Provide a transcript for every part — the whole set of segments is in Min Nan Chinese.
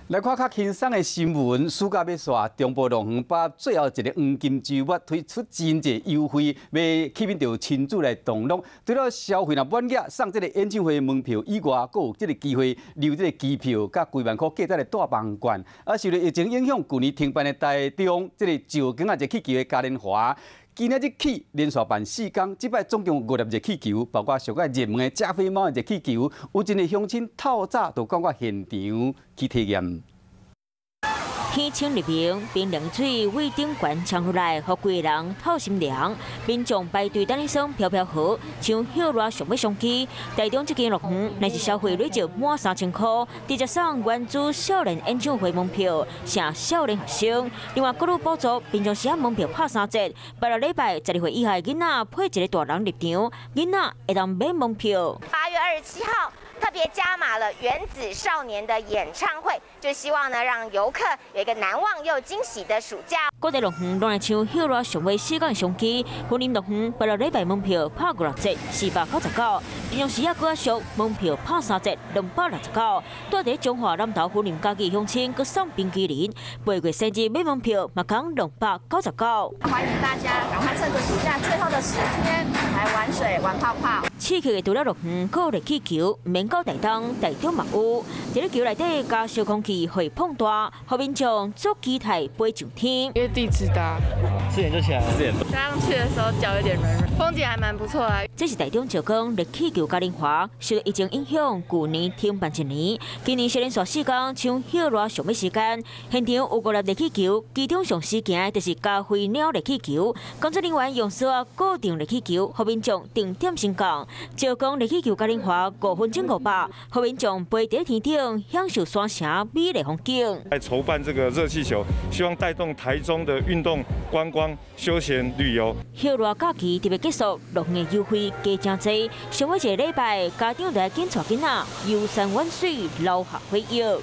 來看較輕鬆的新聞，暑假欲煞，中部樂園把最後一个黃金週末推出真濟優惠，欲吸引著親子來同樂。除了消費若滿額送這个演唱會門票以外，閣有這个機會留這个機票，佮幾萬箍價值的大滿貫。啊，受著疫情影響，舊年停辦的台中這个石硿仔熱氣球的嘉年華，今仔日起連續辦四工，這擺總共五粒熱氣球，包括上蓋熱門的加菲貓熱氣球，有真濟鄉親透早就趕到現場去體驗。天清日明，冰涼水對頂懸衝出來，予規个人透心涼。民眾排隊等咧耍飄飄河，像歇熱上欲上機。台中這間樂園，若是消費累積滿3000箍，直接送原子少年演唱會門票，晟少年學生。另外，閣閣補助平常時門票拍三折，拜六禮拜12歲以下囡仔配一个大人入場，囡仔會當免門票。 8月27號，特別加碼了原子少年的演唱會，就希望呢讓遊客有一個難忘又驚喜的暑假。各地樂園攏來搶歇熱上尾四工商機，雲林樂園拜六禮拜門票拍五六折，499；平常時猶閣較俗，門票拍三折，269。蹛佇彰化南投雲林嘉義鄉親閣送冰淇淋，八月生日買門票嘛共299。歡迎大家趕快趁着暑假最後的10天來玩水、玩泡泡。刺激的除了樂園，閣有熱氣球，毋免到台東、台中嘛有。佇咧球內底加燒空氣會膨大，予民眾足期待飛上天。因為第一次搭， 4點就起來了，4點。搭上去的時候腳有點軟軟，風景還蠻不錯啊。這是台中石岡熱氣球嘉年華，受疫情影響，舊年停辦一年，今年是連續四工搶歇熱上尾時間，現場有五粒熱氣球，其中上時行的就是加菲鳥熱氣球。工作人員用索仔固定熱氣球，予民眾定點升降。石岡熱氣球嘉年華5分鐘500，予民眾飛佇天頂，享受山城美麗風景。來籌辦這個熱氣球，希望帶動台中的運動、觀光、休閒旅遊。歇熱假期特別結束，樂園優惠加誠濟。上尾一个禮拜，家長就愛緊帶囡仔遊山玩水，留下回憶。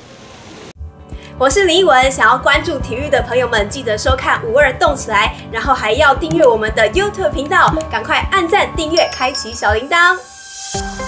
我是林奕文，想要關注體育的朋友們，記得收看五二動起來，然後還要訂閱我們的 YouTube 頻道，趕快按讚、訂閱、開啟小鈴鐺。